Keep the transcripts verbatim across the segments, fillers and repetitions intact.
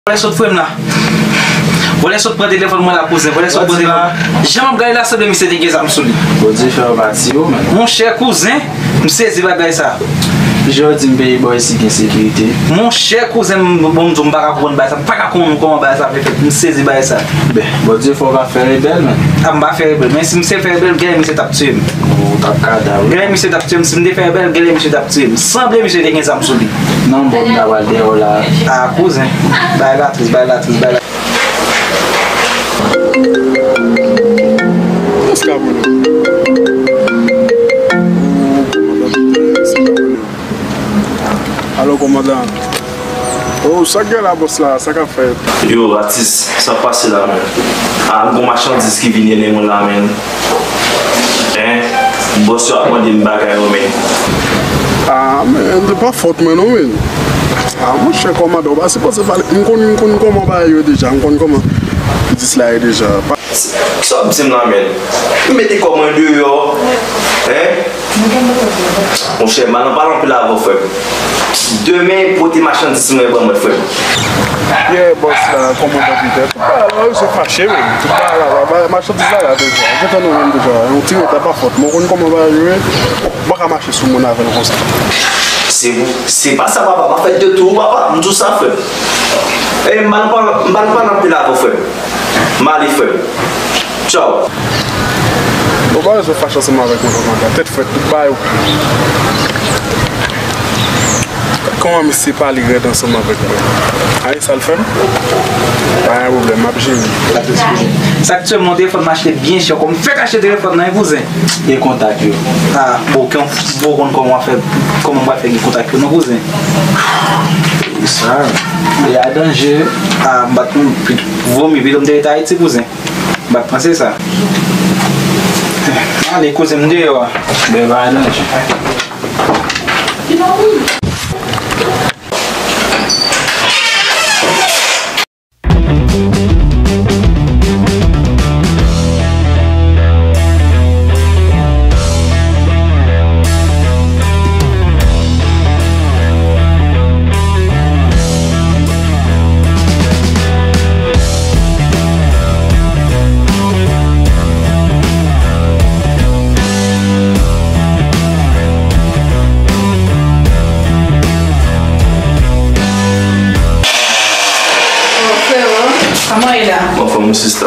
Vòlè sot fouye m la. Vòlè sot pran telefòn mwen la, kouzen. Vòlè sot pran telefòn. Jan m ap gade la, sanble misye te gen zam sou li. Bondye fè w pati yo, men. Monchè, kouzen, m sezi bagay sa. Jan w di m peyi bò isi gen sekirite. Monchè, kouzen, m, bon, m di w, m pa ka konprann bagay sa. M pa ka konprann kòman bagay sa fè fèt. M sezi bagay sa. Ben, Bondye fè w pa fè rebèl, men. A, m pa fè rebèl. Men si m se fè rebèl, genlè misye t ap tiye m. Ou t ap ka da, wi. Genlè misye t ap tiye m. Si m te fè rebèl, genlè misye t ap tiye m. Sanble misye te gen zam sou li. Non, bon, m ta pral dèyè w la. A, kouzen. Bagay la tris, bagay la tris, bagay la. Oscar Bruno. Alo, kòmandan. Oh, sa k gen la, bòs la? Sa k ap fèt? Yo, atis, sa k pase la, men? A, gon machandiz ki vini ede mwen la, men. Hein? Bòs yo ap mande m bagay yo, men. Ah, men, se pa fòt mwen, non, men. Ah, monchè, kòmandan, ou pa sipoze pale. M konn, m konn kòman bagay yo deja, m konn kòman dis la ye deja. Pa- Sa w ap di m la, men? M mete kò mwen deyò, hein? Monchè, m al nan pale anpil avè w, frè m. Demen, pote machandiz mwen ban mwen, frè m. Yeah, bòs la, kòmandan Peter. Tout bagay la, yo se fache, men. Tout bagay la, la, machandiz la, la, deja. Gentan nou menm deja. Yon ti retard pa fòt mwen. Ou konn kòman bagay yo ye. M pa ka mache sou moun avè l konsa. Se, se pa sa, papa. M ap fè de tou, papa. M di w sa, frè m. E m pa nan, m pa nan pale anpil avè w, frè m. M ale, frè m. Tchaw. Ou pa bezwen fache ansanm avèk mwen, kòmandan. Tèt frèt, tout bagay ok. Kòman misye pale rèd ansanm avèk mwen? A, e sa l fè m? Pa gen pwoblèm, m ap jere. Sa k tou monte, fò m achte byen chè. Kòm m fèk achte telefòn nan, wi, kouzen. Gen kontak yo. A, bon, kè m poko konn kòman w ap fè, kòman m pral fè gen kontak yo, non, kouzen. Sa, peyi a danje. A, m pa t, vomi pito m te rete Ayiti, kouzen. M pa t panse sa. Ale, kouzen, m deyò a. Ben, pa danje. Oh, frero, kòman w ye la? Mwen anfòm, wi, sista.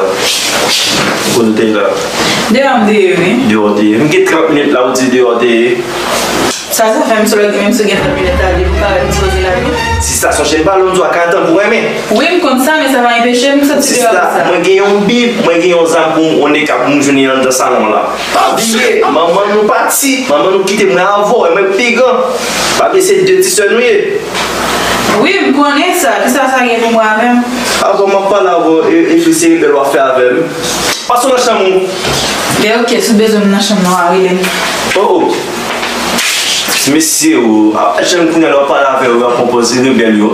Kote w te ye la? Deyò m te ye, wi. Deyò w te ye. M gen trant minit la, ou di deyò w te ye. Sa sa fè m sou lòt, menm si w gen trant minit la, depi w parèt, m sipoze lage w? Sista, sonje m pale w, m di w a ka tankou renmen. Wi, m konn sa, men sa pa enpeche m soti deyò konsa. Sista, mwen gen yon bib, mwen gen yon zam pou m, yon eka pou m jwenn anndan salon la. Pa bliye, manman nou pati, manman nou kite mwen avè w, e mwen pi gran. Pa bliye se de ti sè nou ye. Wi, m konnen sa. Kisa sa gen pou m wè avè m? Avan m ap pale avè w, e, epi se rebèl w ap fè avè m. Pase w nan chanm ou. Ben, ok, si w bezwen m nan chanm nan, w a rele m. Oh, oh. Mesye, ou ap janm kounye a lè w ap pale avè yo, yo ap pran pòz rebèl yo.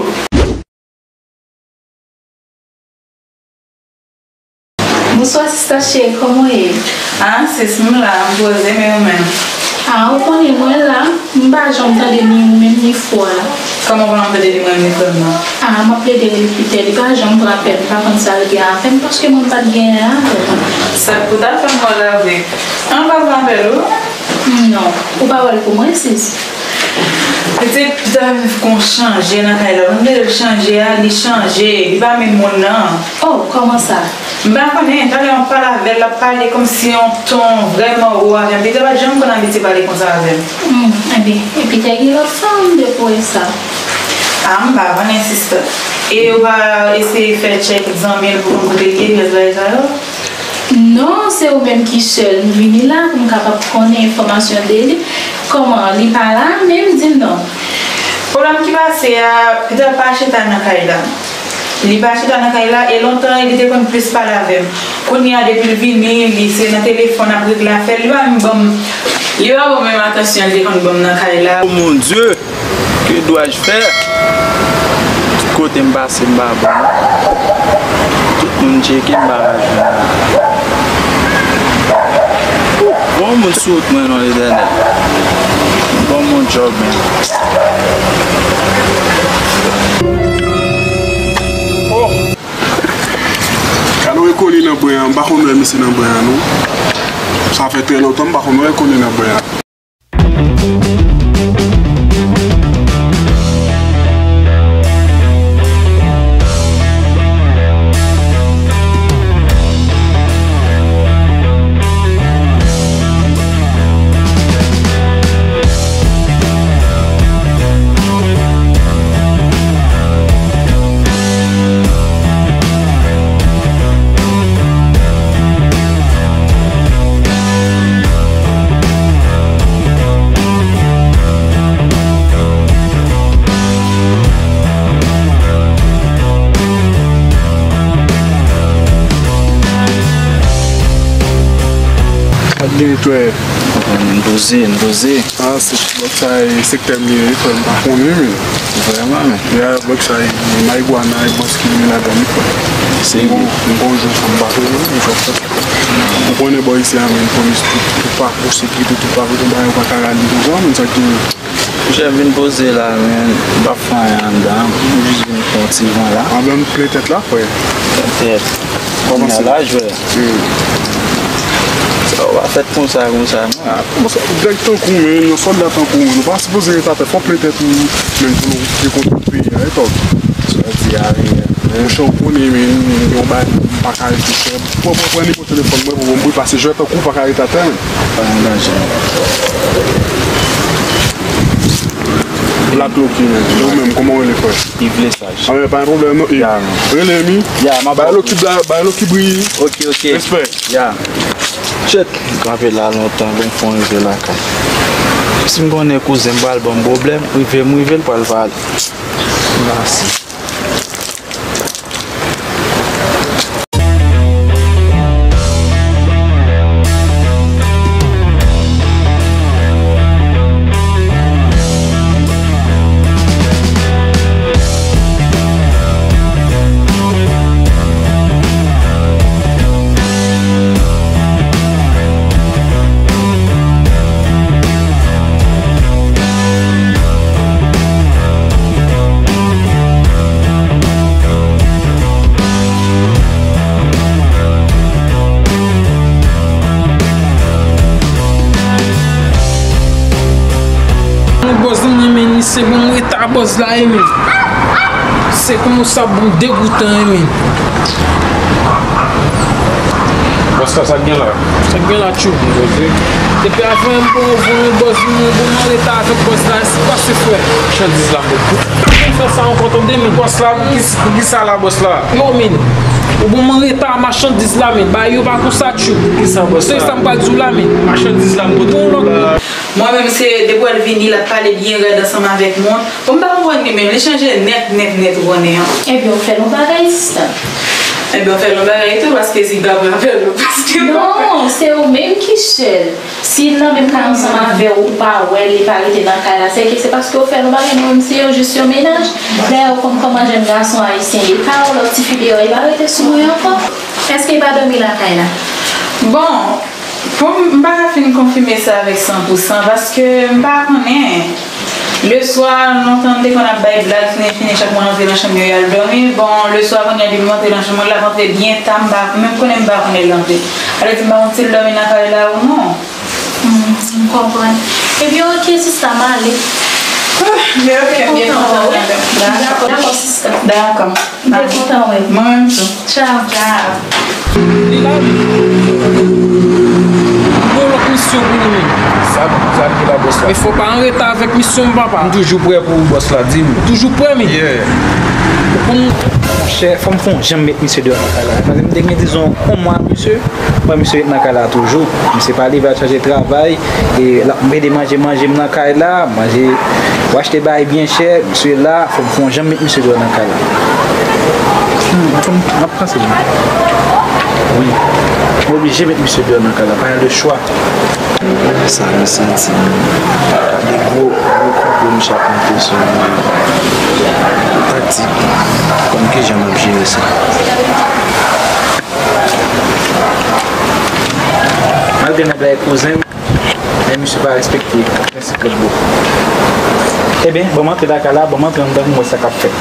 Bonswa, sista cheri, kòman w ye? Ah, sis, m la, m poze, men ou menm? Ah, ou konnen mwen la, m pa janm tande ni ou menm ni frè w la. Kòman w pa janm tande ni mwen ni frè m nan? Ah, m ap plede rele Peter, li pa janm pran apèl, m pa konn sa l gen avè m, paske mwen m pa t genyen avè l. Sa k pou ta fè m wè l avè? Ah, m pa pran apèl ou? Non, ou pa wè l pou mwen, sis. Pitit, Peter vin fè yon chanje nan kay la. Mwen tande l chanje a, li chanje. Li pa menm moun nan. Oh, kòman sa? M pa konnen. Talè m ap pale avè l, l ap pale kòmsi yon ton vrèman wo avè m. Peter pa t janm konn abitye pale konsa avè m. Hmm, enben, e Peter gen lòt fanm depi w wè sa? Ah, m pa konnen, sista. E ou pa eseye fè tchèk zanmi l pou konn kote l ye, lòt bagay sa yo? Non, se ou menm ki sèl m vini la pou m kapab konnen enfòmasyon de li. Kòman, li pa la menm, di m non? Pwoblèm ki pase a, Peter pa chita nan kay la. Li pa chita nan kay la, e lontan li te konn plis pale avè m. Kounye a, depi l vini, li se nan telefòn ap regle afè l, li pa menm ban m, li pa ban m menm atansyon li te konn ban m nan kay la. Oh mon Dieu! Que dois-je faire? Tout kote m pase, m pa bon. Tout moun tcheke, m pa ka jwenn. Bon moun sou wout mwen non, Letènèl. Bon moun djòb, men. Kone nan bren an, m pa konn wè misye nan bren an, non. Sa fè trè lontan m pa konn wè Kone nan bren an. Ap gen netwayaj. M poze, m poze. Ah, se, bòs sa e sektè m ye, wi, frè, m pa konnen, men. Vrèman, men. Ya, bòs sa e marigwana, e bòs ki gen ladan li, frè. Se m gon, m gon jan sa m pa konnen, men, frè. Ou konnen bò isi a, men, polis, tout, tout pakou, sekirite, tout pakou, tout bagay, ou pa ka rale konsa, men, sa ki Monchè, m vin poze la, men m p ap fè anyen anndan. M jis vin pran ti van la. Anben, m plen tèt la, frè. Plen tèt. Kòman se? Kounya la, jwè. Hmm. Sa w pa fèt konsa, konsa, non. Ah, kòman sa? Nèg tankou w, men, yon sòlda tankou w, men, nou pa sipoze ret atè. Fò w plen tèt ou, men, pou nou rekonstwi peyi a, e tòg. Sa w di a, men. Monchè, ou konnen, men, yon bagay, m pa ka rete, frè. Pran, pran, pran nimewo telefòn mwen pou mwen, wi, paske jwè tankou w pa ka ret atè, men. Pa gen danje. Black Loki, men. Ou menm, kòman w rele, frè? Yves Lesage. Ah, men pa gen pwoblèm, non. Yves. Ya, men. Rele m, wi. Ya, m ap bay Loki, bay Loki bri. Ok, ok. Respè. Ya. Chèt. Kanpe la lontan, bon, fon rive lakay. Si m konnen kouzen m pral ban m pwoblèm, rive m rive, l pral pale. Mèsi. Yon bòz nan men, men, se bon, m reta bòz la, e men. Se kòman sa bon degoutan, e men. Bòs la, sa k gen la? Sa k gen la, tchou? Depi avan, m bon, bon, bòz, m bon, m anreta avèk bòz la, se pase, frè. Machandiz la, m bon. Ou fè sa ankò, tande, men. Bòs la, pou ki, pou ki sa la, bòs la? Yo, men. Ou bon, m anreta machandiz la, men. Bagay yo pa konsa, tchou. Pou ki sa, bòs la? Se sa m pral di w la, men. Machandiz la, m bon, m bon. Mwen menm, se depi w wè l vini, l ap pale byen rèd ansanm avèk mwen. Bon, m pa konprann li menm, li chanje nèt, nèt, nèt, ou konnen an. Ebyen, w fè l yon bagay, sista. Ebyen, w fè l yon bagay tou, paske si pa pran apèl ou, paske... Non, se ou menm ki sèl. Si l nan menm kay ansanm avè w, ou pa wè l, li pa rete nan kay la, se ke se paske w fè l yon bagay, nou menm se yo jis yon mennaj. Dayè, ou konn kòman jèn gason ayisyen ye, pa wè lòt tifi deyò, li pa rete sou mwen ankò. Èske li pa dòmi lakay la? Bon, pou m, m pa ka fin konfime sa avèk san pou san, paske m pa konnen. Leswa, lontan m te konn ap bay blag, fini, fini, chak moun antre nan chanm yo, y al dòmi. Bon, leswa, kounye a, depi m antre nan chanm mwen, l ap antre byen ta, m pa, menm konnen m pa konnen l antre. Sa vle di, m pa konn si l dòmi nan kay la ou non. Hmm, m konprann. Ebyen, oke, sista, m ale. Ah, men oke, m byen kontan, wi. Dakò. Dakò, sista. Dakò. M te kontan wè w. Mwen menm tou. Tchaw. Tchaw. Li la, wi. Gon lòt misyon pou nou menm. Sa, sa ki la, bòs la? Men fò w pa anreta avèk misyon m, papa. M toujou prè pou ou, bòs la, di m. Ou toujou prè, men. Yeah. Ou konn. Monchè, fò m fè yon jan m met misye deyò nan kay la. Paske m te gen, dizon, yon mwa ak misye. Mwen, misye ret nan kay la toujou. Misye pa leve al chache travay. E l ap ede manje, manje m nan kay la. Manje, ou achte bagay byen chè. Misye la, fò m fè yon jan m met misye deyò nan kay la. Hmm, fò m, m ap panse, wi. Wi. M oblije met misye deyò nan kay la. Pa gen lechwa. Sa m santi. Gade gwo, gwo konplo misye ap monte sou mwen. Taktik. Konn kijan m ap jere sa. Malgre nèg la e kouzen m, men misye pa respekte prensip lòt bò. Ebyen, ban m antre lakay la, ban m antre anndan pou m wè sa k ap fèt.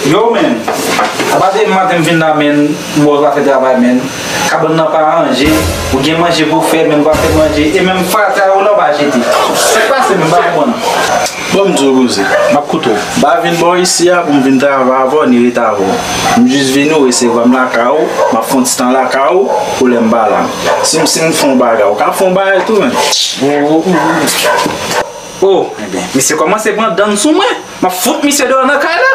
Yo, men, apa depi maten m vin la, men, m wè w pa fè travay, men. Kabann nan pa ranje, ou gen manje pou w fè, men w pa fè manje, e menm fatra yo la w pa jete. Sa k pase, men m pa konprann. Bon, m di w, Rouzè. M ap koute w. M pa vin bò w isi a pou m vin travay avè w, ni rete avè w. M jis vini, w resevwa m lakay ou, m ap fè yon ti tan lakay ou, pou lè m pa la. Si m, si m fè yon bagay, ou ka fè yon bagay tou, men. Oh, oh, oh, oh. Oh, enben, misye kòmanse pran dan sou mwen. M ap fout misye deyò nan kay la.